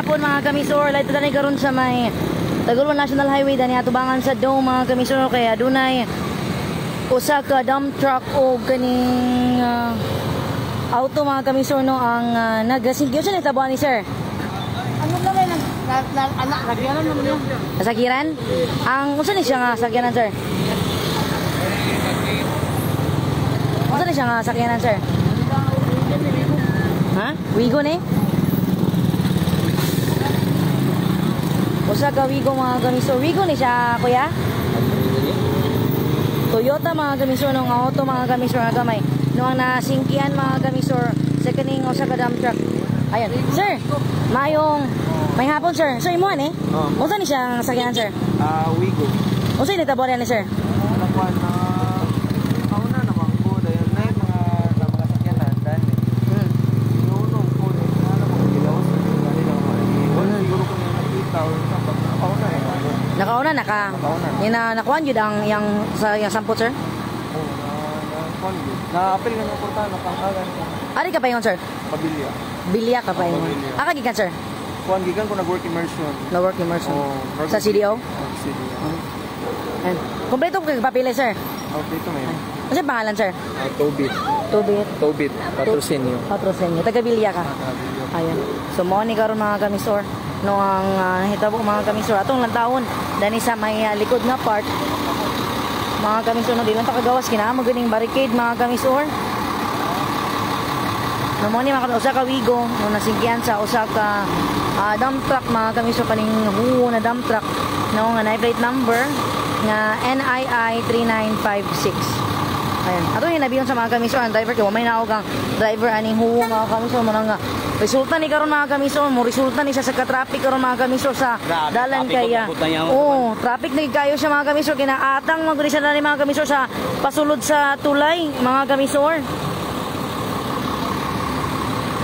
Hapon, mga kamisor. Live dani karon sa may Taguluan National Highway dani atubangan sa Dome, mga kamisor, kay adunay usa ka dump truck o kaning auto, mga kamisor, no, ang nagasingki. Unsa ni tabuan ni sir? Ano lang ay nag na, anak nagyanan naman yun. Nasakiran? Ang unsa ni siya nga sakyanan, sir? Unsa ni siya nga sakyanan, sir? Ha? Wigo ni? Usa ka Wigo, mga kamisor. Wigo ni siya, kuya? Toyota, mga kamisor, no, nga auto, mga kamisor, nga gamay. No, ang nasingkian, mga kamisor, sa kaning usa ka dump truck. Ayan. Sir, mayong may hapon, sir. Sir, imuhan eh. Oh. Unsa ni siya ang sakyanan, sir? Wigo. Unsa ni taborian ni sir? Nakuha na kauna naman ko dahil na yung mga sakyanan dahil sinunong ko na alam ko gilawas na yung dahil ako wala siguro ko na nakita or something. Nakauna eh. Nakauna na ka. Nakauna. Ni na nakuan jud ang yang sa yang sampot, sir? Oo, na na kuwan yun. Na-apil ka ng portahan, napangkagan ko. Ari ka pa ingon, sir? Pamilya. Bilya ka pa ingon. Pamilya. Aka gikan, sir? Kuwan gikan ko nag-work immersion. Na work immersion. Oh, Sa CDO? Oh, CDO. Ayan. Kompleto kay papele, sir. Okay, ito may. Ano sa pangalan, sir? Tobit. Tubit. Tobit. Patrocinio. Patrocinio. Taga Bilya ka. Ayan. So mo ni karon, mga kamisor, no, ang nahitabo, mga kamisor, atong lantawon dani sa may likod nga part, mga kamisor, no, di lang ta kagawas kinahanglan mo ganing barricade, mga kamisor. No, mo ni, mga kamisor, usa ka Wigo no nasingkian sa usa ka dump truck, mga kamisor, kaning huwo na dump truck, no, nga na plate number nga NII 3956. Ayan. Ato yung nabiyon sa mga kamisor ang driver kay may naog ang driver aning huwo, mga kamisor. Mo nga resulta ni karon, mga kamisor, mo resulta ni siya sa ka-traffic karon, mga kamisor, sa Grabe, dalan traffic kaya. ko, puta niya. Oh, traffic na kayo siya, mga kamisor, kinaatang man gud siya dali, mga kamisor, sa pasulod sa tulay, mga kamisor.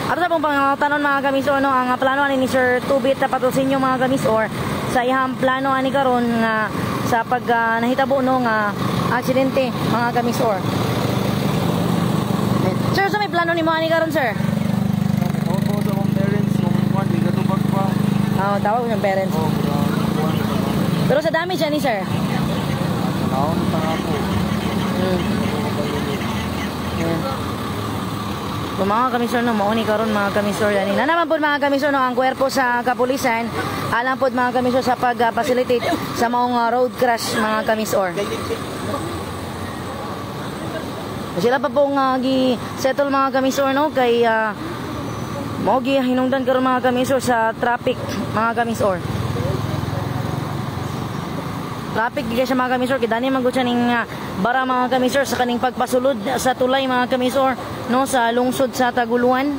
Ato sa pong pangatanon, mga kamisor, no, ang plano ani ni Sir Tubit na patrosinyo, mga kamisor, sa iyang plano ani karon nga sa pag nahitabo, no, nga aksidente, mga kamisor. Sir, sa may plano ni mo ani karon, sir? Tawag ko sa akong parents, kung kuwan, di ka tubag pa. Ah, tawag ng parents. Oo, kuwan. Pero sa damage ani, sir? Naon pa nga po. Ayan. So, mga kamisor, no, mauni karon, mga kamisor, yani. Na naman po, mga kamisor, no, ang kuwerpo sa kapulisan alang po, mga kamisor, sa pag-facilitate sa maong road crash, mga kamisor. Sila pa pong gi-settle, mga kamisor, no, kay mao gi hinungdan karon, mga kamisor, sa traffic, mga kamisor. Traffic gid siya, mga kamisor, kay dani man gud siya ning bara, mga kamisor, sa kaning pagpasulod sa tulay, mga kamisor, no, sa lungsod sa Taguluan.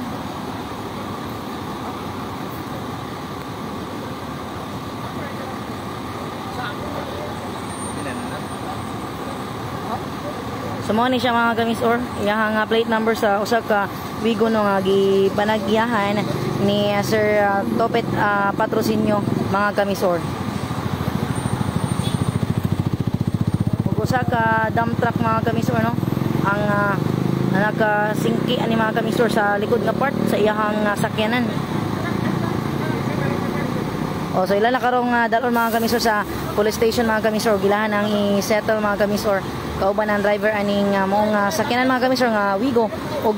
So mo ni siya, mga kamisor, iyahang plate number sa usa ka Wigo, no, nga gipanagyahan ni Sir Topet Patrocinio, mga kamisor. Ug usa ka dump truck, mga kamisor, no, ang nakasingki ani, mga kamisor, sa likod nga part sa iyahang sakyanan. O, so ila na karong dalon, mga kamisor, sa police station, mga kamisor, gilahan ang i-settle, mga kamisor, kauban ang driver aning maong sakyanan, mga kamisor, nga Wigo ug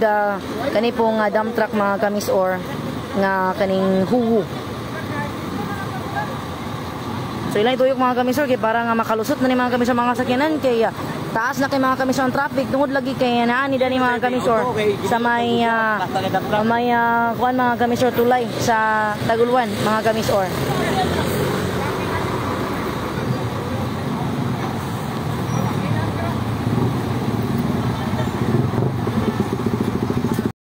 kani pong dump truck, mga kamisor, nga kaning huwo. So ilang ituyok, mga kamisor, kay para nga makalusot na ni, mga kamisor, mga sakyanan kay taas na kay, mga kamisor, ang traffic tungod lagi kay naa ni dani, mga kamisor, sa may kuan, mga kamisor, tulay sa Taguluan, mga kamisor.